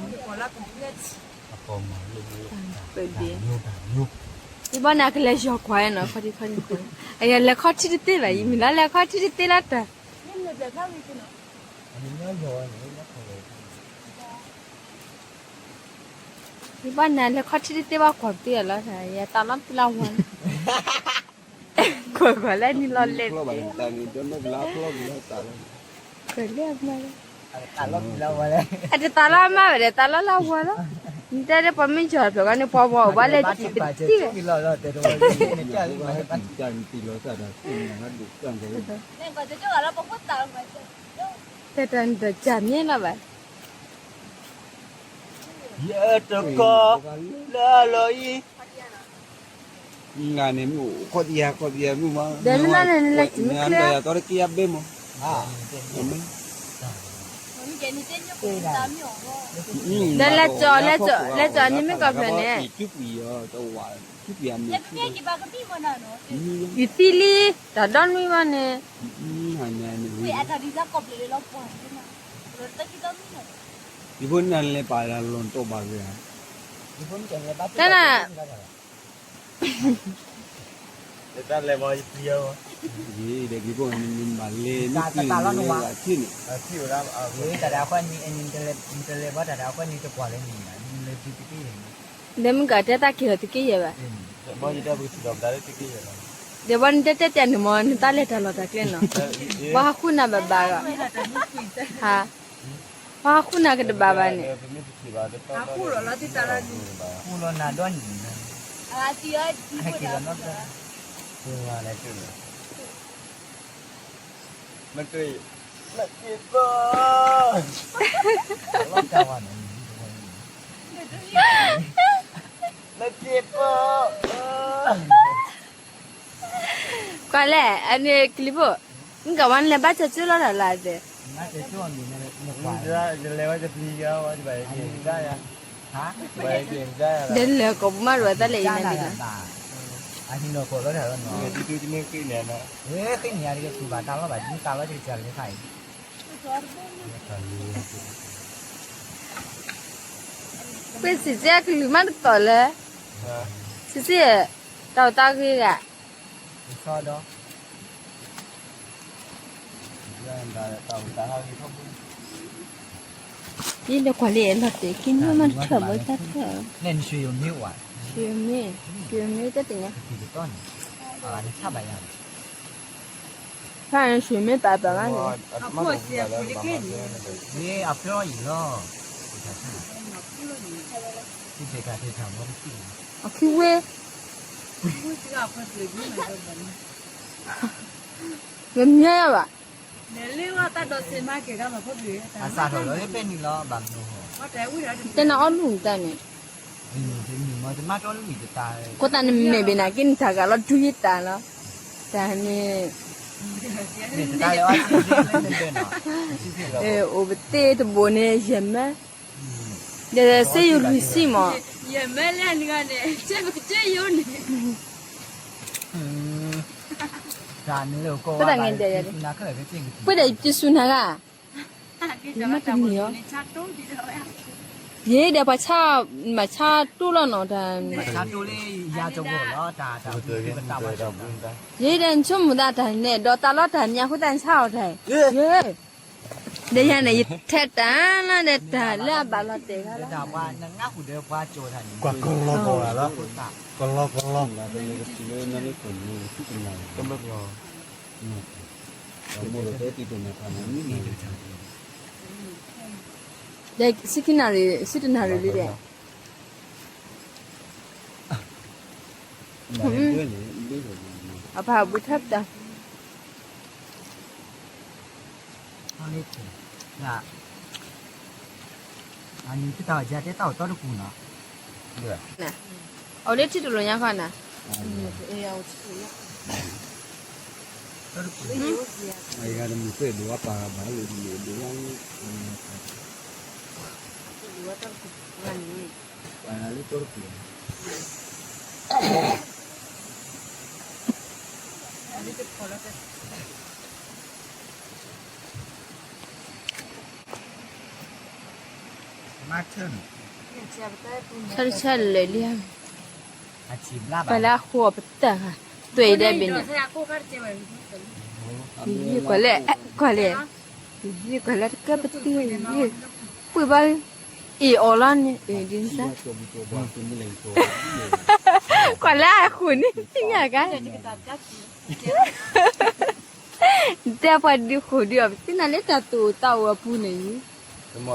ယဘၣ်န့ၣ် အကလဲၤယီၢ်ကွၢ်နီၤ ခီၣ်ထံးခီၣ်ထံး, အယလဲၤခီၣ်ထံးတသ့ဘၣ် ယမ့ၢ်လၢလဲၤခီၣ်ထံးတသ့လီၤတၢ်, ယဘၣ်န့ၣ် လဲၤခီၣ်ထံးတသ့ဘၣ် ကွၢ်ပသ့ၣ်လီၤ, ယသးလီၤပသ့ၣ်လၢဝါလီၤ, ကွၢ်ကွၢ်လၢနံၤလီၤလဲၤ, ကွၢ်လၢအမါလၢ, အတသးလီၤမါဘၣ်ဒီး သးလီၤလၢအဝါလီၤ, နတဲဒီးပှၤမ့ၢ်ယီၢ်ဖျိးဂီၢ်န့ၣ် ပှၤဝါအိၣ်ဘၣ်လဲၤတံၢ်ပတံၢ်, တၢ်တၢ်နတၢ်ကၢ်မ့ၢ်လီၤဘၣ်, ယတကီၢ်လၢအလီၢ်အံၤ, နၤန့ၣ်မ့ၢ်အိၣ်ခီၣ်တယၤခီၣ်တယၤမ့ၢ်မး, ဒီးမ့ၢ်နၤန့ၣ်နလဲၤစံးမ့ၢ်ကျဲ, ဒီးယၤသီတက့ယဘဲမး, ဒီးလဲၤကၠီၤ လဲၤကၠီၤ လဲၤကၠီၤန့ၣ်မ့ၢ်ကီၢ်ဖျၢၣ်န့ၣ်, ယသံလံ, တၢ်ဒီနွံဘၣ်န့ၣ်, ယဖိနၤလဲၤပာ်လၢလီၢ်တီၢ်ဘၣ်ဂ့ၤဧါ, တၢ်နၤ တၢ်လဲၤမၤယပျံၤအီၤ, ဒီးက့ၤဘၣ်နမၤလဲၤနတၢ်လီၤနဝၤထံၣ်န့ၣ်, တၢ်တၢ်အဃီန့ၣ် နတလဲၤဘၣ်တၢ်တၢ်အဃီန့ၣ်တကွၢ်လၢနံၤ, နလဲၤသုတက့ၢ်ယဲၢ်န့ၣ်, ဒီးမုၢ်ကတဲတၢ်က့ၤလီၤတက့ၢ်ယဲၢ်ဘၣ်, ဒီးဘီနတဲတဲတဲန့ၣ်မ့ၢ် နတၢ်လဲၤတၢ်လီၢ်တၢ်ကျဲနီၤ, ပှၤဟးဃုနၤဘၣ်ဘၣ်ဂီၢ်, ဟါ, ပှၤဟးဃုနၤကတဘၣ်ဘၣ်န့ၣ် မ့ၢ်တ့ၢ်, မ့ၢ်တ့ၢ်ဘၣ်, မ့ၢ်တ့ၢ်ဘၣ်, ကွၢ်လဲၣ် အန့ၣ်ကလံၤဖိ, နကဝါနလဲၤဘၣ်ကၠီကၠိလီၤတၢ်လၢအသ့, လဲၤဝဲတပျံၤယၤဝဲတဘၣ်ယက့ၤကဒါယၤ, ဒီးလဲၤကိးပူၤမးရူၤအသးလဲၣ်အံၤနၤဒ်လီၤ, အဟံၣ်နီၤကိးလီၤတၢ်လီၤနီၤ, ဃ့န့ၢ်ယၤတက့ၢ် ပူၤဘၣ်တၢ်လီၢ်ဘၣ် ဒ်တၢ်လီၢ်တကတၢၢ်လၢခါအံၤ, ပှ့ၤစံးစ့အကလုၢ်မးတကိးလၢ, စံးစ့, တၢ်အိၣ်တၢ်ဂ့ၤဂၤ, ယဒီးကွၢ်လံလီၤတဲာ်က့ၤန့ၢ်မးတထၢၣ်ဘၣ်တၢ်ထၢၣ်, ရွှေမင်း, ရွှေမင်း, ရွှေမင်းတသ့ၣ်ညါ, ဖဲန့ၣ် ရွှေမင်းပာ်ပာ်ဘၣ်န့ၣ်, အဖျီအံၤလီၤ, အခံဝ့ၢ်, မ့ၢ်ဘၣ်, တဲနၤအီၣ်မ့ၢ်တၢ်န့ၣ်, အဃိသတးန့ၣ်မ့ၢ်ဘၣ်နၤက့န့ၣ်တၢ်ဂၤလီၤဒူယတၢ်လီၤ, တၢ်န့ၣ်, အိၣ်ပသ့တဘိန့ၣ် ယဲၢ်မၢ, ဒီးစ့ယိၤလွံၢ်ဆံမး, ယဲၢ်မၢလၢနဂၤန့ၣ် ကဲပကစ့ယိၤန့ၣ်, တၢ်န့ၣ်လၢကိးဝဲ, ပှ့ၤဒီးယပျံၤဆူနၤဂၤ, ယမ့ၢ်တမံၤအီၤ, ယဲဒီးပှၤဆါ, မၤဆါတိၢ်လီၤနီၤတၢ်, ယဲဒီးနဆိကမိၣ်သးတၢ်န့ၣ် ဒီးတၢ်လီၤတၢ်မံၤအဃိသတးနဆါအီၤတၢ်, ယဲ, ဒီးယၤန့ၣ် ယထဲတၢ်လီၤဒီးတၢ်လၢအဘၣ်လီၤတဲာ်ခါလီၤ, ကွၢ်ကလီကလီလီၤ, ကလီကလီ, ဒီးဆံခံနၣ်ရံၣ် ဆံတနၣ်ရံၣ်လံဒီး, မ့ၢ်န့ၣ် အဖးဘုထပ်တၢ် အန့ၣ် အတၢ်အီၣ်ကၠၢတဲတၢ်အိၣ်တီတပူၤနီၤ, အအိၣ်လၢထံတလိာ်ညါဃီနၤ, ဆၢတဆၢလၢာ်လံ, ပှၤလၢအဃိအပတၢ်ဂၤ, တွဲၢ်ဒဲးဘ့ၣ်န့ၣ်, ကွၢ်လဲၣ်, ကွၢ်လဲၣ်, ကွၢ်လဲၣ်တကဲပတံၢ်, ပှ့ၤဘၣ်, အ့ၣ်အီၤလီၤန့ၣ်, ဒ်န့ၣ်, ကွၢ်လၢအဃိန့ၣ် သ့ၣ်ညါကါ တဲပှၤဒုးဃိာ်ဒုးအီၤ ပသ့ၣ်ညါလၢတၢ်သူၣ်အိၣ်သးအိၣ်အပူၤန့ၣ်, လၢဘီၣ်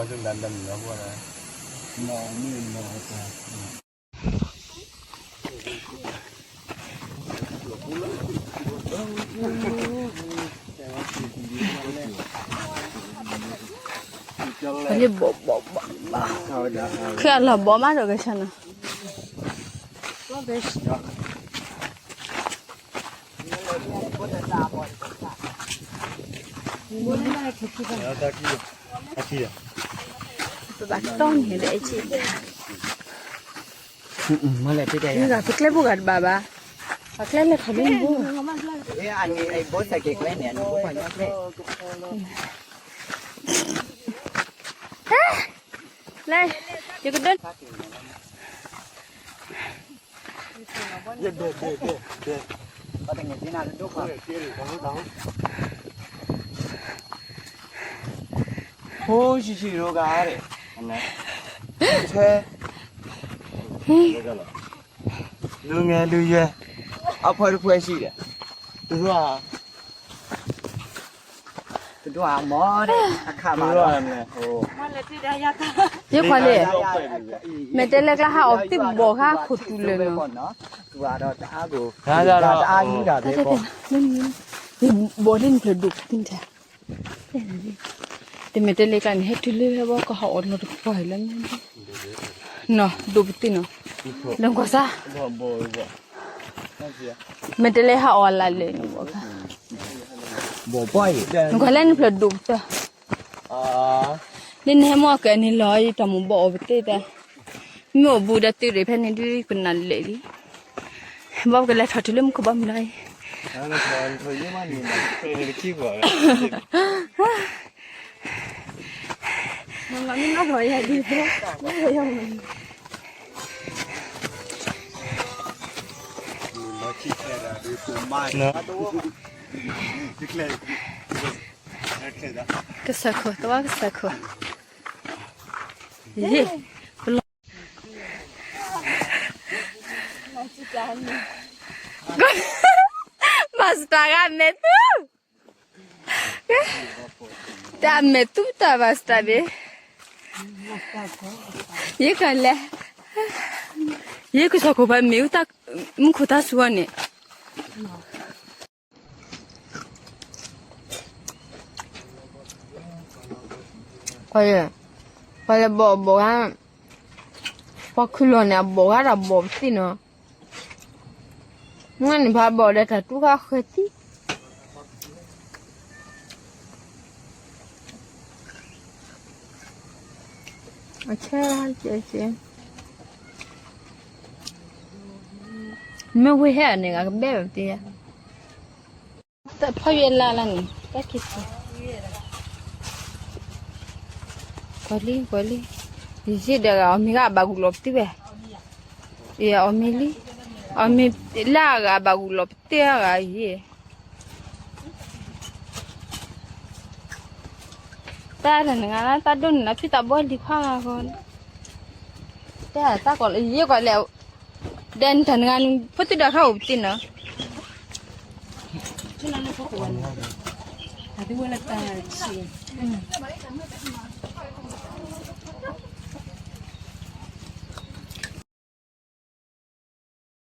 ဘီၣ်ဘီၣ်, ခဲအလီၤဘီၣ်မးဒီးကဆၢနၤ ပဘၣ်တီၢ်န့ၣ်ဒီး မ့ၢ်ဂၤပကျဲဘိဂၤတဘၣ်ဘၣ်, ပကျဲလဲၤထီၣ်လၢနဘိ, လဲၤ, ယကဒိ ဖိဆံးဆံးရိဂၤ, ထဲ, လူငယ်လူရွယ်, အဖွဲ့တစ်ဖွဲ့ရှိတယ်, သူတို့က သူတို့ကမ့ၢ်အခါမး, ယခွါလံ, မဲာ်တဲးလဲးကျါဟးအီၣ်ပသံၣ်ဘီၣ်ခါခိၣ်တူာ်လၢာ်နီၤ, တၢ်အါဂၤတၢ်အါဂၤ, ဘီၣ်လၢနဖျၢၣ်ဒိၣ်ပသံၣ်ထဲ, တမဲာ်တဲးလဲးကျါန့ၣ် ဟဲတုၤလၢဟဲဘီကဟးအီၣ်လီၤတပှၢ်လၢ, နီၤ ဒိၣ်ပသံၣ်နီၤ, လၢကွၢ်စၢ် မဲာ်တဲးလဲးဟးအီၣ်လၢာ်လၢာ်န့ၣ်ဘီၣ်ခါ, နကွၢ်လၢနဖျၢၣ်ဒိၣ်ပသံၣ်, လၢနဟဲမီၢ်ကဲန့ၣ်လီၤ ယတၢ်မူဘီၣ်အီၣ်ပသံၣ်တဲ, မ့ၢ်အိၣ်ဘူးဒီးသုးရ့ၣ်ဖဲန့ၣ်ဒုးကနၣ်လဲာ်လံ, ဘီၣ်ကလဲၤထီၣ်တုၤလၢမူခိၣ်ဘီမုၢ်လီၤအံၤ ကစၢၢ်ခိၣ်, သဝီကစၢၢ်ခိၣ်, ယ့ၣ်, ပလီၤ, ဘၣ်စတၢ်ဂၤမဲာ်သူ, တၢ်မဲာ်သူတၢ်ဘၣ်စတၢ်န့ၣ်, ယကလဲၤ, ယကစၢၢ်ခိၣ်ဖဲမ့ၣ်အူတၢ်, မူခိၣ်တၢ်ဆူအီၤန့ၣ် ပှၤလဲၤဘီၣ်ဘီၣ်ဂၤ, ပှၤခုၣ်လီၤန့ၣ် အဘီၣ်ဂၤဒီးဘီၣ်ပသံၣ်နီၤ, မ့ၢ်န့ၣ်ဖးဘီၣ်ဒီးတၢ်တူၢ်ဃာ်ဃဲၤသံ, အဆၢကဲကဲ, မ့ၢ်ဝဲဟဲအန့ၣ် ကဘဲဘၣ်ပသံၣ်ဧါ တဖီယွဲလၢ်လၢ်န့ၣ် တၢ်ခံဆံ, ကွၢ်လံ ကွၢ်လံ, ယယ့ၣ်ဒီးအီၣ်မ့ၤဂၤအဘၣ်ဂုာ်လီၤပသံၣ်ဝဲ, အီၣ်မ့ၤလံ, အီၣ်မ့ၤလၢအဂၤအဘၣ်ဂုာ်လီၤပသံၣ်အဂၤယ့ၣ် တၢ်တနံၤဂၤလၢတၢ်ဒိၣ်န့ၣ်လၢဖံးတၢ်ဘီလံၤခွါဂၤဃီ, တၢ်တၢ်ကီးလၢယဲၢ်ကီးလဲၣ်, ဒဲနတနံၤဂၤန့ၣ် ဖိသံၣ်ဒီးခါအိၣ်ပသံၣ်နီၤ, တၢ်